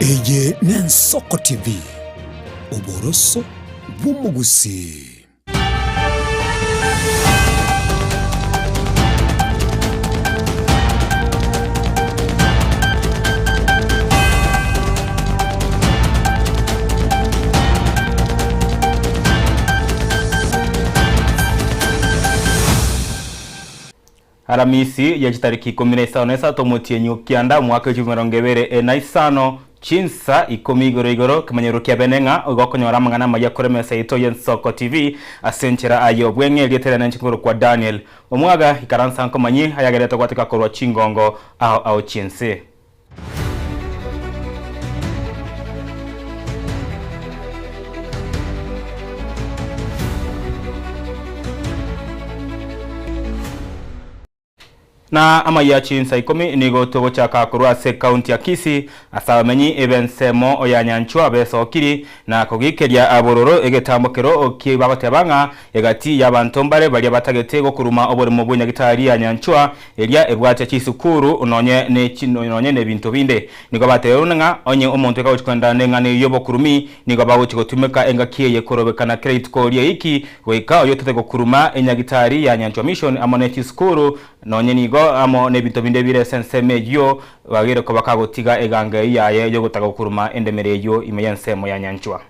Eye n'Ensoko TV, oboroso bw'omogusii. Aramisi ye chitariki 13 omotienyi o kianda omwaka w'echilifu 26 chinsa ikomi igoro igoro kemanyerero kia bene ng'a igo okonyora amang'ana amayia kore emesa yaito y'Ensoko TV ase enchera aye obweng'e erieta riane inche nkorokwa Daniel Omwaga ikaransa nkomanyie ayagerete gwateka korwa chingongo ao ao chi'ense. Na amayia chinsa ikomi nigo togochaka korwa ase ekaunti ya Kisii ase abamenyi b'ensemo ya Nyanchwa besokiri na kogikeria bororo egetambo kero ki bagoteba ng'a egati y'abanto mbare baria batagete gokuruma oboremo bw'enyagitari ya Nyanchwa eria ebwate chisukuru nonye nonye nebinto binde. Nigo batebeirwe ng'a onye omonto ekagochi koenderana neng'ana eyio y'obokurumi nigo bagochi gotumeka engaki eye korobekana kera rituko ri'eiki Goika oyotete gokuruma enyagitari ya Nyanchwa Mission amo ne chisukuru, nonye nigo amo nebinto binde bire ase ensemo eyio, bagere koba kagotiga eganga eyio yaye yogotaka gokuruma endemero eyio ime y'ensemo ya Nyanchwa.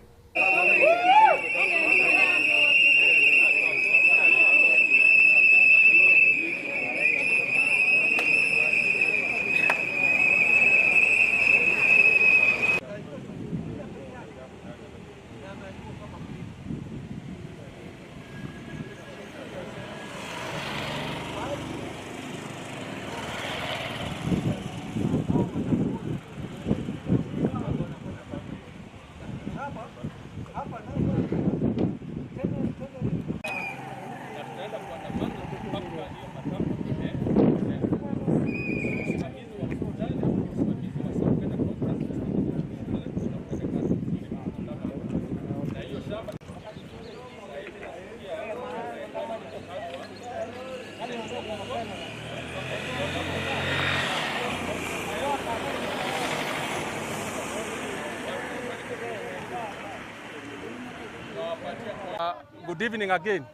Good evening again,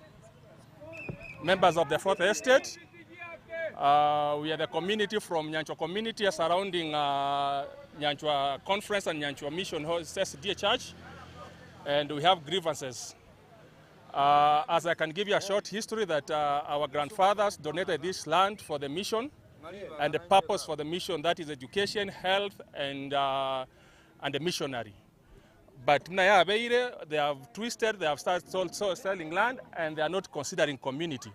members of the Fourth Estate. Uh, we are the community from Nyanchwa community surrounding uh, Nyanchwa Conference and Nyanchwa Mission SDA Church, and we have grievances. Uh, as I can give you a short history that uh, our grandfathers donated this land for the mission and the purpose for the mission that is education, health, and, uh, and the missionary. But buna yabeire, they have twisted, they have started sold, so selling land, and they are not considering community.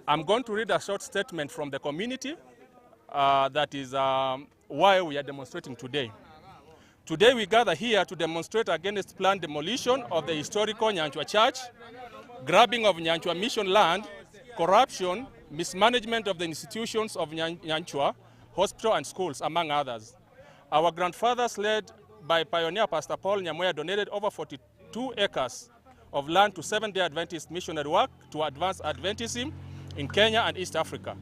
I'm going to read a short statement from the community uh, that is um, why we are demonstrating today. Today we gather here to demonstrate against planned demolition of the historical Nyanchwa Church, grabbing of Nyanchwa Mission land, corruption, mismanagement of the institutions of Nyanchwa, hospital and schools, among others. Our grandfathers led by pioneer Pastor Paul Nyamweya donated over 42 acres of land to Seventh-day Adventist missionary work to advance Adventism in Kenya and East Africa.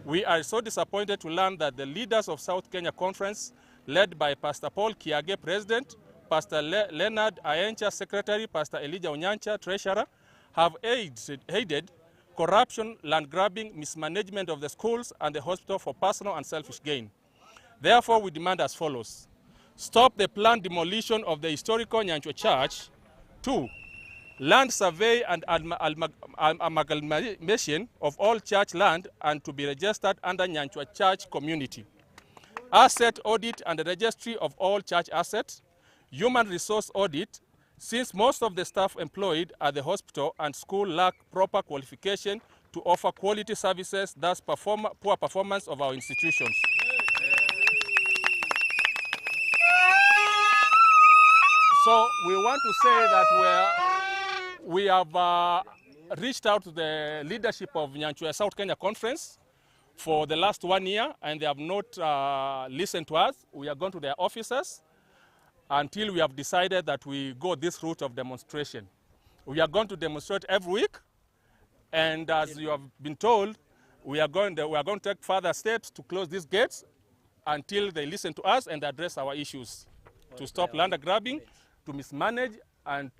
We are so disappointed to learn that the leaders of South Kenya Conference, led by Pastor Paul Kiage, President, Pastor Le Leonard Aencha, Secretary, Pastor Elijah Onyancha, Treasurer, have aided, aided corruption, land grabbing, mismanagement of the schools and the hospital for personal and selfish gain. Therefore, we demand as follows. Stop the planned demolition of the historical Nyanchwa Church. 2. Land survey and amalgamation of all church land and to be registered under Nyanchwa Church community. Asset audit and registry of all church assets. Human resource audit, since most of the staff employed at the hospital and school lack proper qualification to offer quality services, thus perform, poor performance of our institutions. So we want to say that we, we have uh, reached out to the leadership of Nyanchwa South Kenya Conference for the last one year and they have not uh, listened to us. We are going to their offices until we have decided that we go this route of demonstration. We are going to demonstrate every week, and as you have been told, we are going to, we are going to take further steps to close these gates until they listen to us and address our issues. to stop land grabbing, to mismanage and.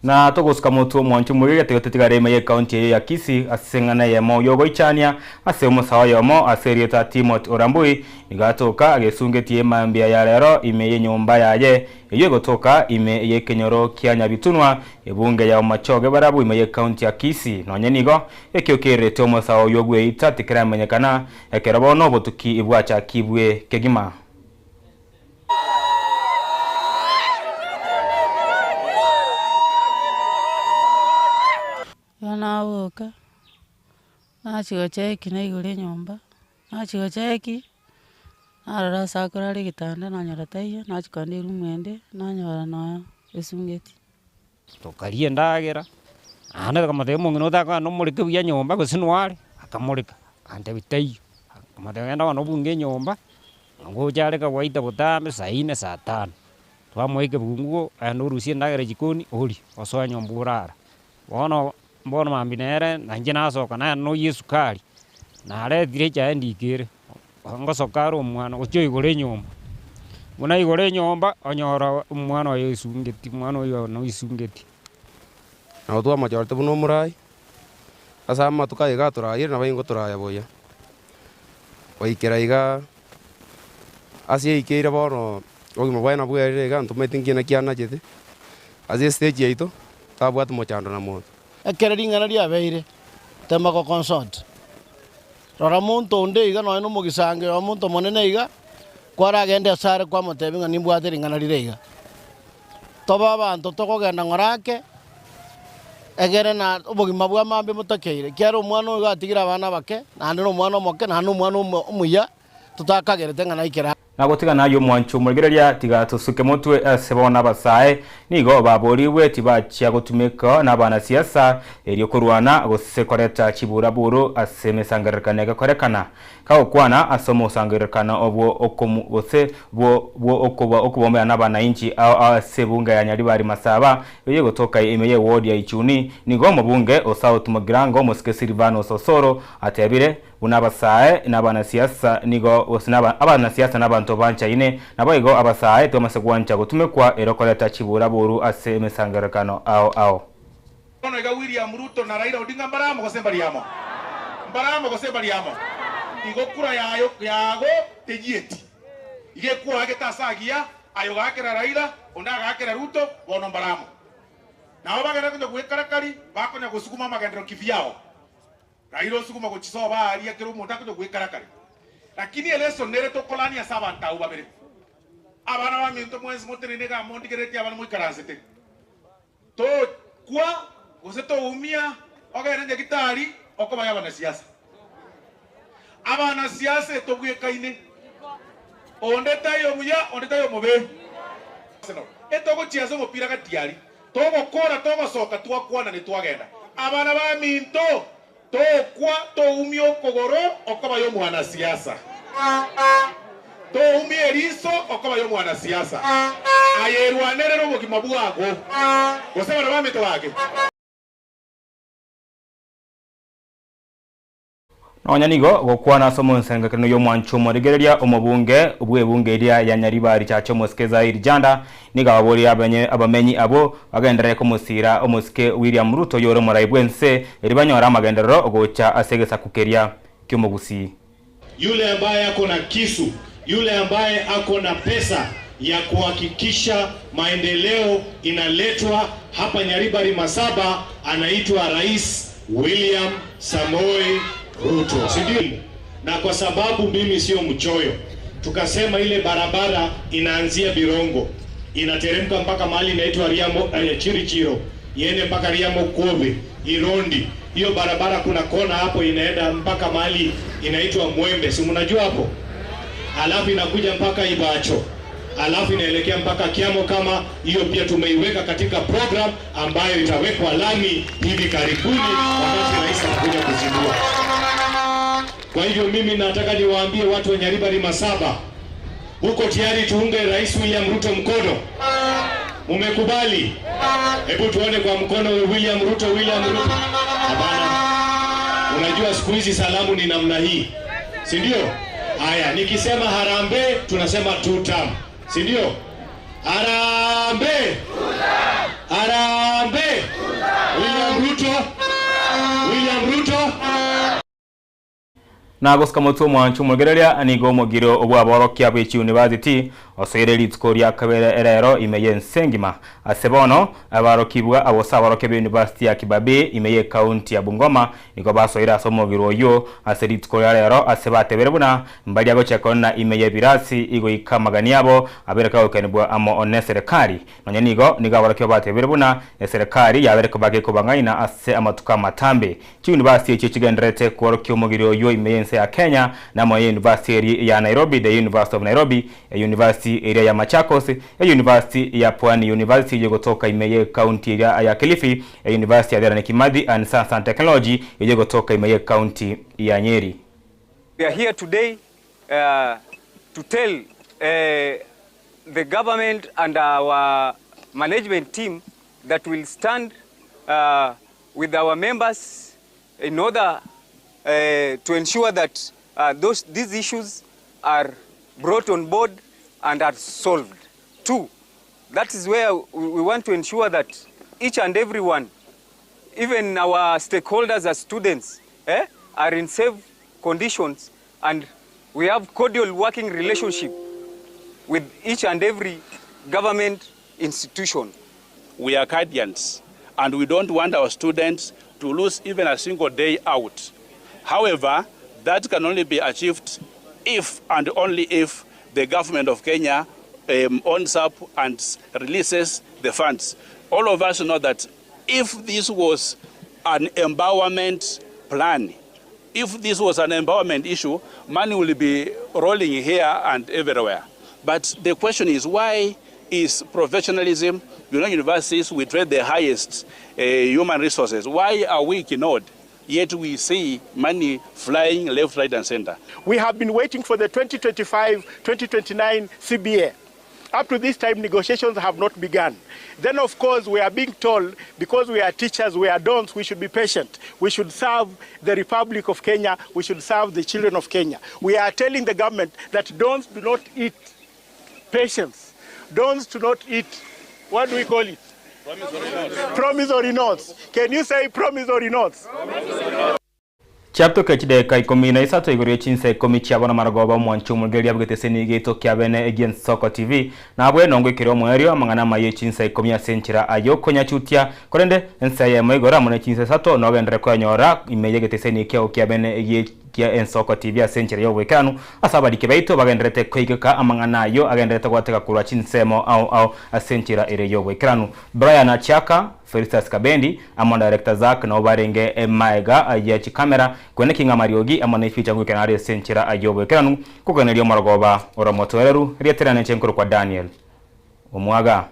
Na togosuka motwe omwancho moria gete gotetigara ime y'ecounty eyio ya Kisii ase eng'ana eyemo y'ogoichania ase omosae oyomo ase erieta Timothy Orambui nigo atoka agesungetie emambia ya rero ime y'enyomba yaye eyio egotoka ime y'ekenyoro kia Nyabitunwa ebunge ya Omachoge barabwo ime y'ecounty ya Kisii nonye nigo ekio kererete omosae oyio bweita tikeramenyekana ekero bono obotuki bwachakibwe kegima. Igo naboka, nachia gocheki naigure enyomba, nachia gocheki, narora ase akorara egetanda nanyora taiyo, nachia kogenda eroom ende, nanyora nonya esungeti. Tokaria endagera, naende tokamotebia omong'ina otakogenda omoreke buya nyomba gose noare, akamoreka, agantebia taiyo. Akamotebia genda bono obunge enyomba, ngocha are kawaida botambe saa nne saa tano. Twamoa ekebunguo, aye orusie endagera jikoni orie, osoe nyomba orara. Bono, bono mambia nere, na inche nasoka nagenda noyia esukari, naretire echae ndikere, ngosoka are omwana gochia oigore enyomba. Buna aigore enyomba, onyora omwana oye oisungeti, omwana oyio one oisungeti. Nabo twamochorete buna omorai, ase amatuko aye iga atorayire nabo ingo toraya buya. Goikera igaa ase yaikeire bono obogima bwaye nabwerire iga ntomaeti nki naki anachete, ase estage yaito tabwati mochando na monto. Ekero ring'ana riabeire, tema goconsult. Rora monto onde iga nonya nomogisangi oyo omonto omonene iga, kwaragende asare kwamotebia ng'a nimbwate ring'ana rire iga. Tobe abanto tokogenda ng'ora ake, egere na obogima bwa mambia motakeire, ekiagera omwana oyo iga atigire abana abake, naende na omwana omoke, naende na omwana omuya, totakagerete ng'a naikere aa. Na gotiga nayio omwancho omorigereria, tiga tosuke motwe ase bono abasae nigo baborigwe tibachia gotumeka nabanasiasa erio korwana gose koreta chiburaburu ase emesangererekano egekorekana. Kagokwana ase omosangererekano obwo okomu gose bwo bwo okoba okobomera nabanainchi ao ao ase ebunge ya Nyaribari Masaba eyio egotoka ime ye ward ya Ichuni, nigo omobunge o South Mugirango omosike Silvanus Osoro atebire Buna abasae na abanasiasa nigo gose naba abanasiasa nabanto banchaine, naboigo abasae twamase gwancha gotumekwa ero koreta chiburaburu ase emesangererekano ao ao. Bono iga William Ruto na Raila Odinga mbare amo gose mbari amo? Mbare amo gose mbari amo? Igo kura yayo yago teyieti. Iga ekwoagete ase agiya, aye ogaakera Raila, onde agaakera Ruto, bono mbare amo. Nabo bagenda konya gwekarakari, bakonya gosuguma amagenderero kivyao. Raila osuguma gochia sobo aaria kera omonto akonya gwekarakari. Lakini eleson nere tokolania ase abanto abwo babere. Abana baminto mwensi motenene igaa mondigereretie abana moikaransete. Tokwa gose toumia ogende nyagitari okobae abanasiasa. Abanasiasa etobwekaine. Onde taiyo omuya onde taiyo omobe. Etogochia ase omopira gati aria. Togokora togosoka twakwana nitwagenda. Abana baminto, tokwa toumia okogoro okoba y'omwanasiasa, toumia eriso okoba y'omwanasiasa, aye erwanerere obogima bwago, gose abana baminto gaki. Nonya nigo gokwana ase omonsengekerano y'omwancho omorigereria omobunge bw'ebunge eria ya Nyaribari Chache omosike Zair Janda nigo ababorie abenye abamenyi abwo bagenderere komosiira omosike William Ruto oyore omorai bw'ense erio banyore amagenderero gocha ase egesaku keria ki'omogusii. Yule ambaye ako na kisu, yule ambaye ako na pesa ya kuhakikisha maendeleo inaletwa hapa Nyaribari Masaba anaitwa Rais William Samoei Ruto, si ndio? Na kwa sababu mimi sio mchoyo, tukasema ile barabara inaanzia Birongo inateremka mpaka mahali inaitwa Riamo, Chirichiro iende mpaka Riamo Kobe Irondi. Hiyo barabara kuna kona hapo inaenda mpaka mahali inaitwa Mwembe, si mnajua hapo? Alafu inakuja mpaka Ibacho, alafu inaelekea mpaka Kiamo. Kama hiyo pia tumeiweka katika program ambayo itawekwa lami hivi karibuni, wakati rais anakuja kuzindua. Kwa hivyo mimi nataka niwaambie watu wa Nyaribari Masaba, huko tayari tuunge Rais William Ruto mkono? Mumekubali? Hebu tuone kwa mkono William Ruto, William Ruto. Hapana. Unajua siku hizi salamu ni namna hii, si ndio? Haya, nikisema harambee tunasema two term, si ndio? Harambee! Harambee! William Ruto! William Ruto! Na gosika motwe omwancho omoregereria nigo omogiro bw'aborokia bwe chiunivasiti osoire rituko ria kabere rero ime y'ense engima. Ase bono, abarokigwa gose aborokia b'University ya Kibabii ime y'ecounty ya Bungoma nigo basoire ase omogiro oyio ase rituko ria rero ase batebire buna mbaria gochia korina ime y'ebirasi igoika amagani abo abere kagokenigwa amo neserekari. Nonya nigo, nigo aborokigwa batebire buna eserekari yabere koba gekobang'aina ase amatuko amatambe. Chiyunivasiti echio chigendererete kworokia omogiri oyio ime y'ense ya Kenya namo eyunivasiti eria ya Nairobi, The University of Nairobi, eyunivasiti eria ya Machakos, eyunivasiti ya Pwani University eyio egotoka ime y'ecounty eria ya Kilifi, eyunivasiti ya Dedan Kimathi and Science and Technology eyio egotoka ime y'ecounty ya Nyeri. We are here today to tell the government and our management team that we'll stand with our members in order to ensure that those, these issues are brought on board and are solved. Two, that is where we want to ensure that each and every one, even our stakeholders as students, eh, are in safe conditions and we have cordial working relationship with each and every government institution. We are guardians and we don't want our students to lose even a single day out. However, that can only be achieved if and only if the government of Kenya owns up and releases the funds. All of us know that if this was an empowerment plan, if this was an empowerment issue, money will be rolling here and everywhere. But the question is, why is professionalism, you know, universities, we trade the highest human resources. Why are we ignored? Yet we see money flying left, right, and center. We have been waiting for the 2025-2029 CBA. Up to this time, negotiations have not begun. Then, of course, we are being told, because we are teachers, we are dons, we should be patient. We should serve the Republic of Kenya. We should serve the children of Kenya. We are telling the government that dons do not eat patience. Dons do not eat, what do we call it? Promissory notes. Can you say promissory notes? Chiatuka chidakika ikomi na isato igoro ye chinsa ikomi chiabo na marogoba omwancho omorigereria bw'egeteseni gieto kia bene egie Nsoko TV nabwe nongo ekere omoerio amang'ana amaya ye chinsa ikomi ase enchera aye okonyachutia korende ensa eyemo igoro amo ne chinsa isato nogenderere koyanyora ime y'egeteseni kiao kia bene egie kia Ensoko TV ase enchera y'oboikeranu ase abariki baito bagendererete koigeka amang'ana ayio agendererete gwateka korwa chinsemo ao ao ase enchera ere y'oboikeranu. Brian Achiaka, Felistus Kabendi, amo na Director Zack nabo barenge maega ye chikamera kweneki ng'a amariogi amo ne eficha ngoikerana are ase enchera y'oboikeranu koganeria omorogoba ore omotoereru. Rieta riane inche nkorokwa Daniel Omwaga.